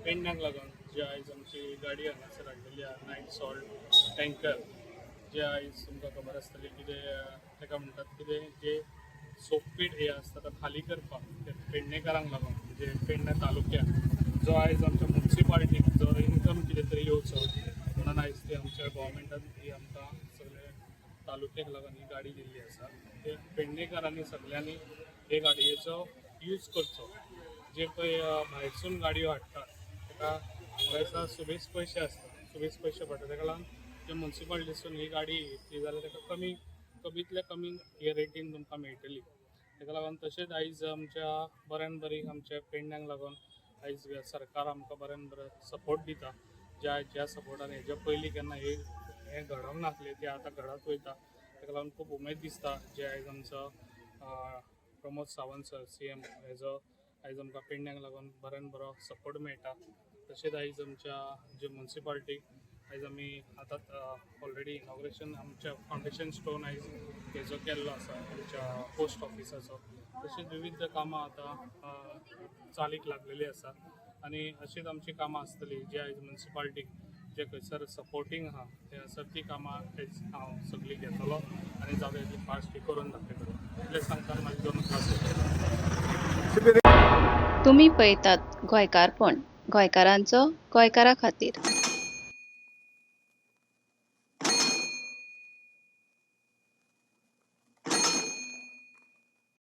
पेडण्याक लागून जे आयज आमची गाडी हांगासर हाडलेली आहा, नायट सॉल्ट टँकर, जे आयज तुमकां खबर आसतली कितें ताका म्हणटात, कितें जे सोकपीट हे आसता तो खाली करपाक ते पेडणेकारांक लागून, म्हणजे पेडणे तालुक्याक जो आयज आमच्या मुन्सिपालिटीक जो इन्कम कितें तरी येवचो म्हणून आयज ती आमच्या गोवोरमेंटान ही आमकां सगळे तालुक्याक लागून ही गाडी दिल्ली आसा. ते पेडणेकारांनी सगळ्यांनी हे गाडयेचो यूज करचो. जे पळय भायरसून गाडयो हाडटात ताका म्हाका दिसता सुबेज पयशे आसता, सुबेज पयशे पडटा. ताका लागून जे मुन्सिपालिटीसून ही गाडी घेतली जाल्यार ताका कमी, कमीतल्या कमी हे रेटीन तुमकां मेळटली. ताका लागून तशेंच आयज आमच्या बऱ्यान बरी आमच्या पेडण्याक लागून आयज सरकार आमकां बऱ्यान बरो सपोर्ट दिता, ज्या ज्या सपोर्टान हेज्या पयलीं केन्ना हे हें घडोवंक नासलें, तें आतां घडत वयता. ताका लागून खूब उमेद दिसता जे आयज आमचो प्रमोद सावंत सर सीएम हेजो आयज आमकां पेडण्याक लागून बऱ्यान बरो सपोर्ट मेळटा. तशेंच आयज आमच्या जे मुन्सिपालिटीक आयज आमी आतां ऑलरेडी इनॉग्रेशन आमच्या फावंडेशन स्टोन आयज हेजो केल्लो आसा, आमच्या पोस्ट ऑफिसाचो. तशेंच विविध कामां आतां चालीक लागलेली आसा आनी अशीच आमची कामां आसतली. जे आयज मुन्सिपालिटीक जे खंयसर सपोर्टींग आहा थंयसर ती कामां आयज हांव सगळीं घेतलो आनी जाता तितली फास्ट ती करून दाखयतलो, इतलें सांगतना म्हाजी दोन उतरां सोंपयतां. तुमी पळयतात गोंयकारपण, गोंयकारांचो गोंयकारा खातीर.